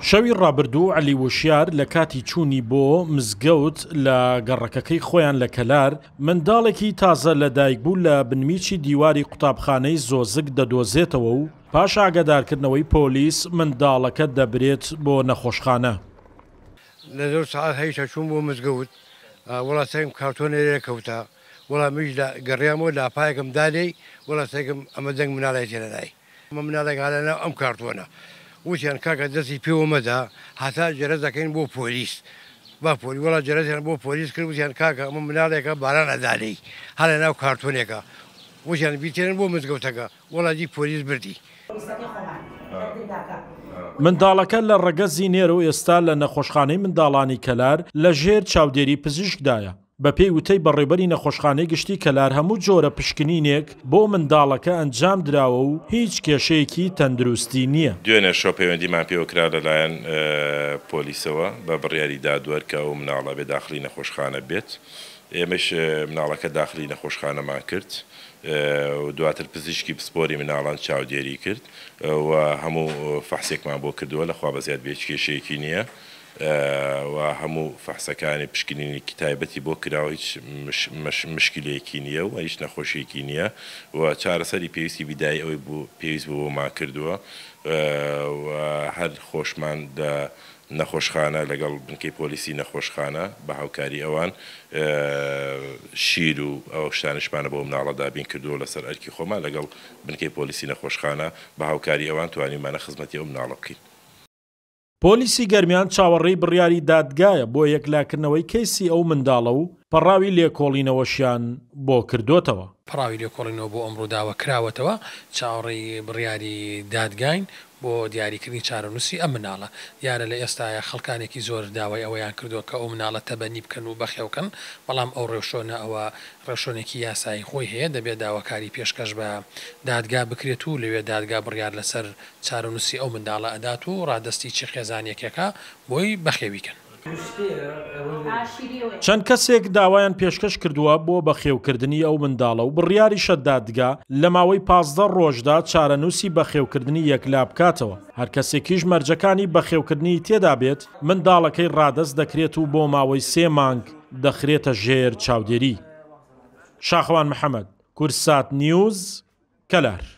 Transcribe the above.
شەوی ڕابردوو عەلی وشیار لە کاتی چوونی بۆ مزگەوت لە گەڕەکەکەی خۆیان لە کەلار، منداڵێکی تازە لەدایکبوو لە بنمیچی دیواری قوتابخانەی زۆزک دەدۆزێتەوە و پاش ئاگادارکردنەوەی پۆلیس منداڵەکە دەبرێت بۆ نەخۆشخانە. لە زۆر سەعات هەیشە چووم بۆ مزگەوت وەڵا سەگم کارتۆنێ لێ کەوتە وەڵا منیش لە گەڕیامەوە لاپایەکم دا لێی وەڵا سەگم ئەمە دەنگ مناڵێک تێ لەلای ئەمە مناڵێک ها لەناو ئەم کارتۆنە وتیان کاکە دەستی پێوە مەدە هەتا جەرەس دەکەین بۆ پۆلیس با پۆلی وەڵا جەرەسیان بۆ پۆلیس کرد وتیان کاکە ئەمە مناڵێکە باران ئەدا لێی ها لەناو کارتۆنێکە وتیان بیتێنن بۆ مزگەوتەکە وەڵا دی پۆلیس بردی. منداڵەکە لە ڕەگەزی نێرە و ئێستا لە نەخۆشخانەی منداڵانی کەلار لە ژێر چاودێری پزیشکدایە. بەپێی وتەی بەڕێوبەری نەخۆشخانەی گشتی کەلار هەموو جۆرە پشکنینێک بۆ منداڵەکە ئەنجام دراوە و هیچ کێشەیەکی تەندروستی نییە. دوێنێ شەو پەیوەندیمان پێوە کرا لەلایەن پۆلیسەوە بە بڕیاری دادوەر کە ئەو مناڵە بێ داخلی نەخۆشخانە بێت، ئێمەش مناڵەکە داخلی نەخۆشخانەمان کرد و دواتر پزیشکی پسپۆری مناڵان چاودێری کرد و هەموو فەحسێکمان بۆ کردووە لە خوا بەزیاد بێ هیچ کێشەیەکی نییە. و هەموو فەحسەکانی پشکنینێکی تایبەتی بۆ کراوە هیچ مشکلەیەکی نییە و هیچ نەخۆشیەکی نییە و چارەسەری پێویستی بیدایی ئەوەی بوو پێویست بوو بۆمان کردووە و هەر خۆشمان لە نەخۆشخانە لەگەڵ بنکەی پۆلیسی نەخۆشخانە بە هاوکاری ئەوان شیر و ئەو شتانەشمانە بۆ مناڵە دابین کردووە لەسەر ئەرکی خۆمان لەگەڵ بنکەی پۆلیسی نەخۆشخانە بە هاوکاری ئەوان توانیومانە خزمەتی ئەو مناڵە بکەین. پۆلیسی گەرمیان چاوەڕێی بڕیاری دادگایە بۆ یەکلاکردنەوەی کەیسی ئەو منداڵە و پەڕاوی لێکۆڵینەوەشیان بۆ کردۆتەوە. پەڕاوی لێکۆڵینەوە بۆ ئەم ڕووداوە کراوەتەوە، چاوەڕێی بڕیاری دادگاین بۆ دیاریکردنی چارەنووسی ئەم مناڵە. دیارە لە ئێستایا خەڵکانێکی زۆر داوای ئەوەیان کردووە کە ئەو مناڵە تەبەنی بکەن و بەخێوکەن، بەڵام ئەو ڕێوشۆنە ئەوە ڕێوشۆنێکی یاسایی خۆی هەیە، دەبێت داواکاری پێشکەش بە دادگا بکرێت و لەوێ دادگا بڕیار لەسەر چارەنوسی ئەو منداڵە ئەدات و ڕادەستی چ خێزانێکێکە بۆی بەخێوی کەن. چەند کەسێک داوایان پێشکەش کردووە بۆ بەخێوکردنی ئەو منداڵە و بڕیاریشە دادگا لە ماوەی 15 ڕۆژدا چارەنووسی بەخێوکردنی یەکلابکاتەوە، هەر کەسێکیش مەرجەکانی بەخێوکردنی تێدابێت منداڵەکەی ڕادەست دەکرێت و بۆ ماوەی سێ مانگ دەخرێتە ژێر چاودێری. شاخەوان محەمەد، کوردسات نیوز، کەلار.